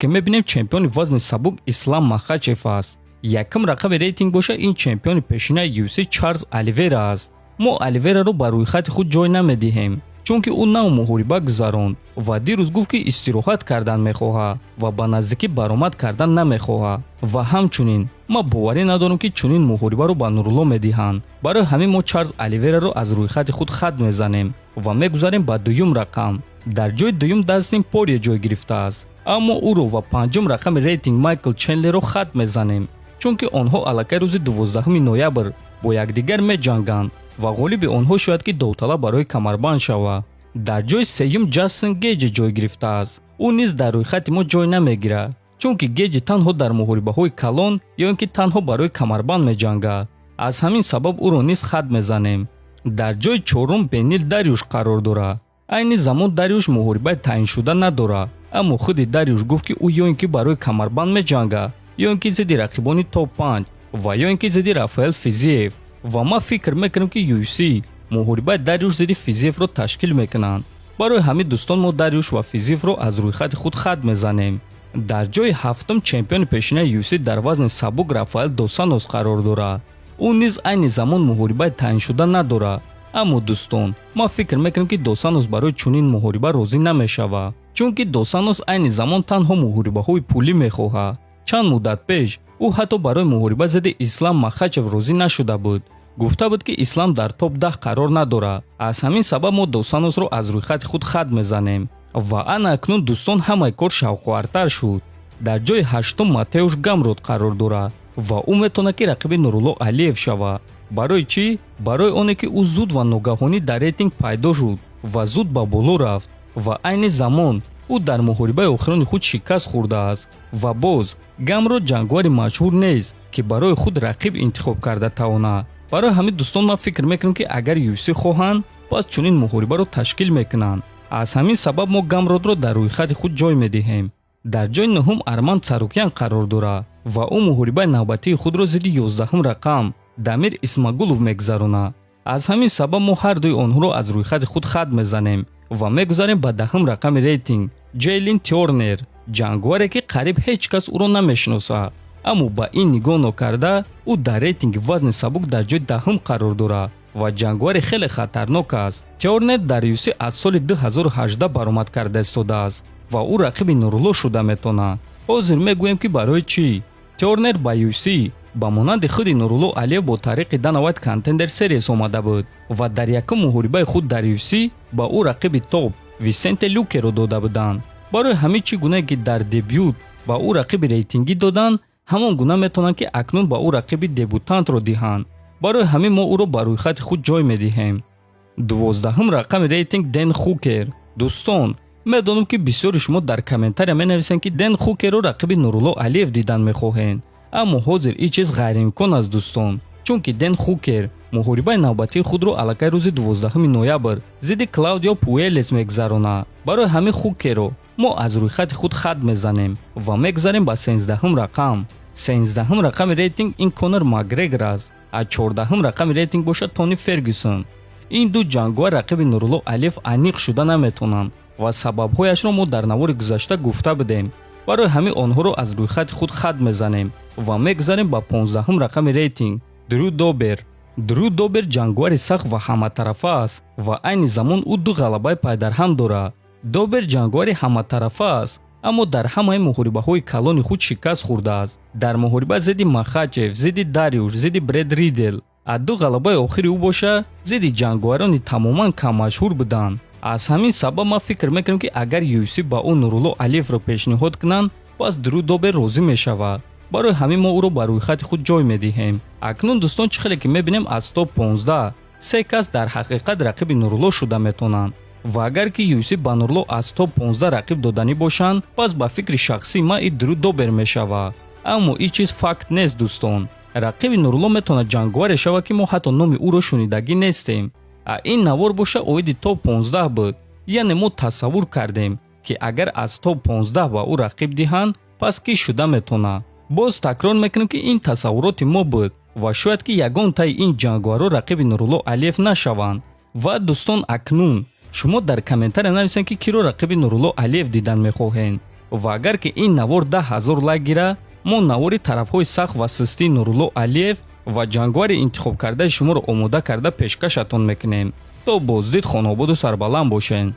Ки мебинем, чемпиони вазни сабук Ислам Махачев аст. Якум рақами рейтинг боша, ин чемпиони пешинаи UFC Чарлз Оливера аст. Мо Оливераро ба рӯйхати худ ҷой намедиҳем, чунки ӯ нав муҳориба гузаронд ва дирӯз гуфт, ки истироҳат кардан мехоҳад ва ба наздикӣ баромад кардан намехоҳад. Ва ҳамчунин ман боварӣ надорам, ки чунин муҳорибаро ба Нурулло медиҳанд. Барои ҳамин мо Чарлз Оливераро аз рӯйхати худ хат мезанем ва мегузарем ба дуюм рақам. Дар ҷои дуюм Дастин Порье ҷой гирифтааст, аммо ӯро ва панҷум рақами рейтинг Майкл Чендлерро хат мезанем, чунки онҳо аллакай рӯзи 12 ноябр бо якдигар меҷанганд ва ғолиби онҳо шояд ки довталаб барои камарбанд шавад. Дар ҷои сеюм Ҷастин Геҷи ҷой гирифтааст. Ӯ низ дар рӯйхати мо ҷой намегирад, чунки Геҷи танҳо дар муҳорибаҳои калон ё ин ки танҳо барои камарбанд меҷангад. Аз ҳамин сабаб ӯро низ хат мезанем. Дар ҷои чорум Бенил Дарюш қарор дорад. Айни замон Дарюш муҳорибаи таъиншуда надорад, аммо худи Дарюш гуфт, ки ӯ ё ин ки барои камарбанд меҷангад, ё ин ки зидди рақибони топ 5 ва ё ин ки зидди Рафаэл Физиев. Ва ман фикр мекунам, ки UFC муҳорибаи Дарюш зидди Физиевро ташкил мекунанд. Барои ҳамин, дӯстон, мо Дарюш ва Физиевро аз рӯйхати худ хат мезанем. Дар ҷои ҳафтум чемпиони пешинаи UFC дар вазни сабук Рафаэл дос Анжос қарор дорад. Ӯ низ айни замон муҳорибаи таъиншуда надорад, аммо, дӯстон, ман фикр мекунам, ки дос Анжос барои чунин муҳориба розӣ намешавад, чунки дос Анжос айни замон танҳо муҳорибаҳои пулӣ мехоҳад. Чанд муддат пеш ӯ ҳатто барои муҳориба зидди Ислам Махачев розӣ нашуда буд, гуфта буд, ки Ислам дар топ 10 қарор надорад. Аз ҳамин сабаб мо дос Анжосро аз рӯйхати худ хат мезанем. Ва ана акнун, дӯстон, ҳамаи кор шавқовартар шуд. Дар ҷои ҳаштум Матеуш Гамрот қарор дорад ва ӯ метавонад, ки рақиби Нурулло Алиев шавад. Барои чӣ? Барои оне ки ӯ зуд ва ногаҳонӣ дар рейтинг пайдо шуд ва зуд ба боло рафт. Ва айни замон ӯ дар муҳорибаи охирони худ шикаст хӯрдааст. Ва боз Гамрот ҷанговари машҳур нест, ки барои худ рақиб интихоб карда тавонад. Барои ҳамин, дӯстон, ман фикр мекунам, ки агар UFC хоҳанд, пас чунин муҳорибаро ташкил мекунанд. Аз ҳамин сабаб мо Гамродро дар рӯйхати худ ҷой медиҳем. Дар ҷои нуҳум Арман Царукян қарор дорад ва ӯ муҳорибаи навбатии худро зидди 11-ум рақам Дамир Исмагулов мегузаронад. Аз ҳамин сабаб мо ҳардуи онҳоро аз рӯйхати худ хат мезанем ва мегузарем ба 10-ум рақами рейтинг, Ҷейлин Тёрнер, ҷанговаре, ки қариб ҳеҷ кас ӯро намешиносад, аммо ба ин нигоҳ нокарда, ӯ дар рейтинги вазни сабук дар ҷои 10-ум қарор дорад ва ҷанговари хеле хатарнок аст. Тёрнер дар UFC аз соли 2018 баромад карда истодааст ва ӯ рақиби Нурулло шуда метавонад. Ҳозир мегӯем, ки барои чӣ. Тёрнер ба UFC ба монанди худи Нурулло Алиев бо тариқи Дана Вайт Contender Series омада буд ва дар якум муҳорибаи худ дар UFC ба ӯ рақиби топ Висенте Люкеро дода буданд. Барои ҳамин, чӣ гунае ки дар дебют ба ӯ рақиби рейтингӣ доданд, ҳамон гуна метавонанд, ки акнун ба ӯ рақиби дебютантро диҳанд. Барои ҳамин мо ӯро ба рӯйхати худ ҷой медиҳем. 12-ум рақами рейтинг Ден Хукер. Дӯстон, медонам, ки бисёри шумо дар комментария менависед, ки Ден Хукерро рақиби Нурулло Алиев дидан мехоҳед, аммо ҳозир ин чиз ғайриимкон аст, дӯстон, чунки Ден Хукер муҳорибаи навбатии худро аллакай рӯзи 12 ноябр зидди Клаудио Пуэлес мегузаронад. Барои ҳамин Хукерро мо аз рӯйхати худ хат мезанем ва мегузарем ба 13-ум рақам. 13-ум рақами рейтинг ин Конор Макгрегор аст, аз 14-ум рақами рейтинг бошад Тони Фергюсон. Ин ду ҷанговар рақиби Нурулло Алиев аниқ шуда наметавонанд ва сабабҳояшро мо дар навори гузашта гуфта будем. Барои ҳамин онҳоро аз рӯйхати худ хат мезанем ва мегузарем ба 15-ум рақами рейтинг, Дрю Добер. Дрю Добер ҷанговари сахт ва ҳаматарафа аст ва айни замон ӯ ду ғалабаи пайдарҳам дорад. Добер ҷанговари ҳаматарафа аст, аммо дар ҳамаи муҳорибаҳои калони худ шикаст хӯрдааст: дар муҳориба зидди Махачев, зидди Дариуш, зидди Бред Ридел. Аз ду ғалабаи охири ӯ боша, зидди ҷанговарони тамоман каммашҳур буданд. Аз ҳамин сабаб ман фикр мекунам, ки агар UFC ба ӯ Нурулло Алиевро пешниҳод кунанд, пас Дрю Добер розӣ мешавад. Барои ҳамин мо ӯро ба рӯйхати худ ҷой медиҳем. Акнун, дӯстон, чӣ хеле ки мебинем, аз топ 15 се кас дар ҳақиқат рақиби Нурулло шуда метавонанд. Ва агар ки UFC ба Нурулло аз топ 15 рақиб доданӣ бошанд, пас ба фикри шахсии ман и Дрю Добер мешавад, аммо ин чиз факт нест, дӯстон. Рақиби Нурулло метавонад ҷанговаре шавад, ки мо ҳатто номи ӯро шунидагӣ нестем. А ин навор боша оиди топ 15 буд, яъне мо тасаввур кардем, ки агар аз топ 15 ба ӯ рақиб диҳанд, пас кӣ шуда метавонад. Боз такрор мекунем, ки ин тасаввуроти мо буд ва шояд ки ягон таи ин ҷанговарҳо рақиби Нурулло Алиев нашаванд. Ва, дӯстон, акнун шумо дар комментария нависед, ки киро рақиби Нурулло Алиев дидан мехоҳед. Ва агар ки ин навор 10 000 лайк гира, мо навори тарафҳои сахт ва сустии Нурулло Алиев ва ҷангвари интихобкардаи шуморо омода карда пешкашатон мекунем. То боздид, хонободу сарбаланд бошед.